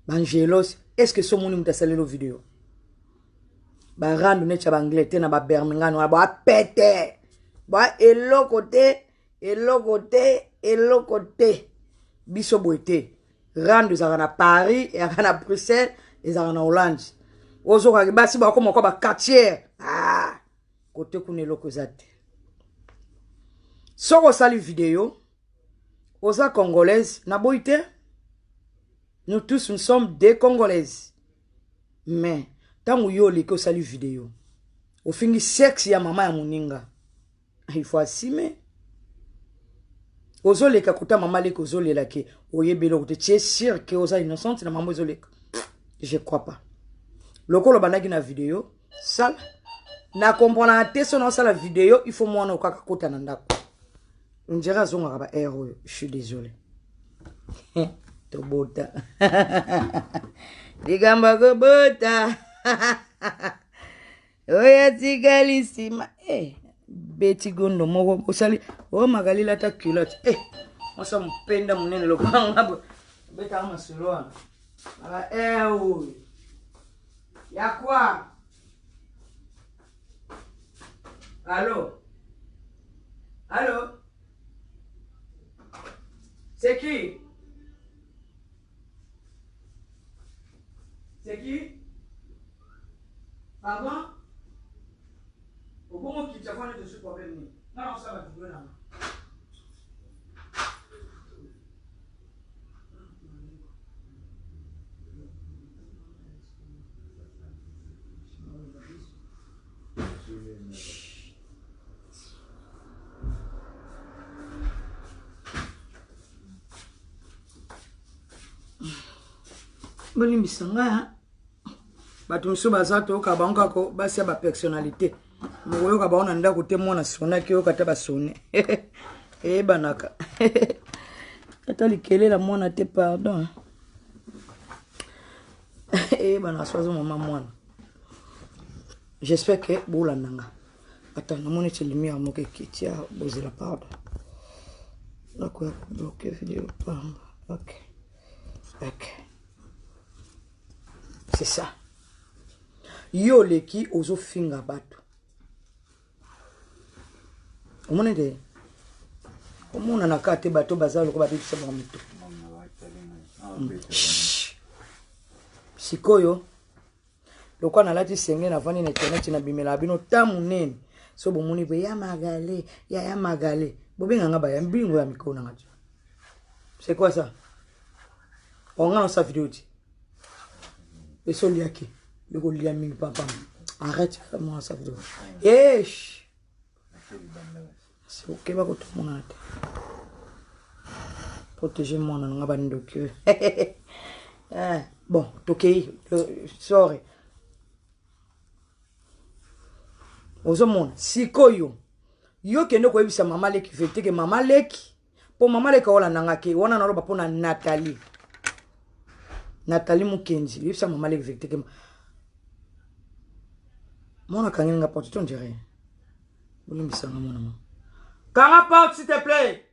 Bangelos, est-ce que somoni moto asaleli video? Barando neti ya baangleterre na babirmingham wana bapete ba eloko te, eloko te, eloko te. Biso boye te. Rando ezalaka na Paris, ezalaka na Bruxelles, ezalaka na Hollande. Ozokaki basi bakoma kwa baquartier. Ah, kote kuna eloko eza te. Soki osali video, oza congolaise, naboyi te. Nous tous, nous sommes des Congolaises. Mais ntango yo oleki osali video, ofingi sexe ya mama ya moninga, il faut assumer. Ozoleka kota mama leki, ozolela ke oyebi eloko te. Tu es sûr ke oza innocente na mama ozoleka? Je crois pas. Lokola obandaki na video, sala na comprendre te. So na osala video, il faut mwana okaka kota na ndako. On dirait azongaka ba air oyo. Je suis désolé, tobota likambo akobota oyo atikali nsima. Eh, beti gondo moko osali oyo makalila ata culotte. Eh, mwasa mopenda monene lokola betaka masolo wana aba air oyo ya kwa. Allô? Allô? C'est qui? C'est qui? Pardon? Obongo kitcha fana je suis problème ni. Non, non, ça va vidéo là. Bolimbisa ngai, bato mosusu baza toyoka bango kaka basi ya bapersonnalité, mokoyoka bango na ndako te. Mwana sonaki, oyoka te basone, eyebanaka ata likelela mwana te. Pardon, eyebanaka so azo mama mwana. J'espère que bolanda nga. Ata namoni eti lumière moko ekiti ya bozela. Pardon, nakoya kobloquer video pamba. Ok, c'est ça. Yo oleki ozofinga bato, omoni te, omonanaka te. Bato baza lokola babebisa bango mito. Sikoyo lokola nalati senge, navandi na internet, nabimela bino ta monene. So bomoni boye ya magale, ya magale, bobenganga baya mbingo ya mikolo nanga ti. C'est quoi ça? Onga na sa video ti esoliaki yokolia mingi papa. Arrête moi sa video. Esh, okeba kotomonana te. Protéger mwana nanga, bandoki oyo. Eh, bon, tokei. Sorry, ozomona sikoyo yo kende koyebisa mama leki vérité ke mama leki, mpo mama leki aolandanga ke wana naloba mpo na Nathalie, Nathalie Mokenzi. Yebisa mama leki vérité ke mwana akangeli nga porte. To ndire bolimbisanga, mwana ma kanga porte, s'il te plaît.